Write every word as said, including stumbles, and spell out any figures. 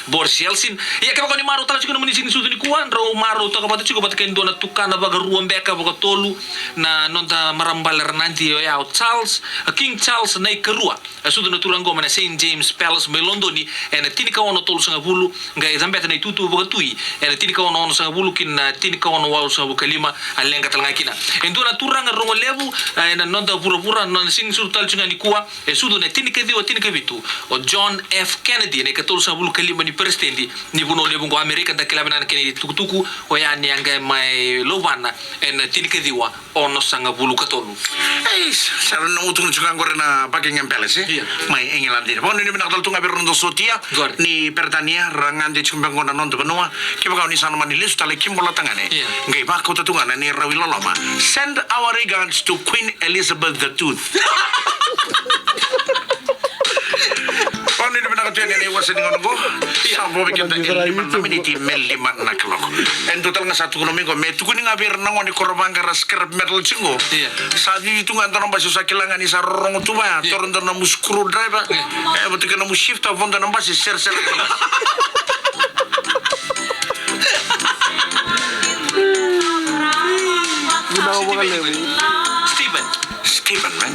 Boris Yeltsin. Ia kevaka o ni marau tale tiko na nomuni siga ni sucu nikua, drau marau toka vata tiko vata kei dua na tukana vakarua beka vakatolu na noda marama bale Ranadi, oya o Charles, a King Charles na ikarua. A sucu na turaga oqo mai na Saint James Palace mai Lodoni ena tinikaono tolusagavulu, qai cabeta na itutu vakatui ena tinikaono onosagavulu ki na tinikaono walusagavulu ka lima, a leqa tale ga kina. E dua na turaga rogo levu, a, ena noda vuravura, na nona siga ni sucu tale tiko ga nikua, e sucu na tinikaciwa tinikavitu, o John F Kennedy, na ikatolusagavulu ka lima ni peresitedi ni vanua levu oqo Amerika, da kila vinaka na kena itukutuku, oya ni a qai mai lauvana ena tinikaciwa onosagavulu ka tolu. Eis, sa ra na utu tiko ga qori na Buckingham Palace, e? Io. Mai England. Vakanuinui vinaka tale tu ga vei ira na noda sotia ni Peritania, ra gade tiko beka qo na noda vanua. Kevaka o ni sa na mani lesu tale, kibolata ga, ne? Io. Qai vakauta tu ga na neirau iloloma. Send our regards to Queen Elizabeth the Tooth. Vakanuinui vinaka tu yani ena iwase ni gauna oqo. Sa vo vei keda e lima na miniti me lima na kaloko. E dua tale ga sa tukuna mai qo, me tukuni ga vei ira na gone ko ra vaqara scrap metal tiko qo. Io. Sa cici tu ga e dua na basi, au sa kila ga ni sa rorogo tu vaya, io, toro dua na nomu screwdriver. Io. E, vata kei na nomu shifter, vodo na basi, seresere. Vinaka vakalevu. Steven. Steven, man.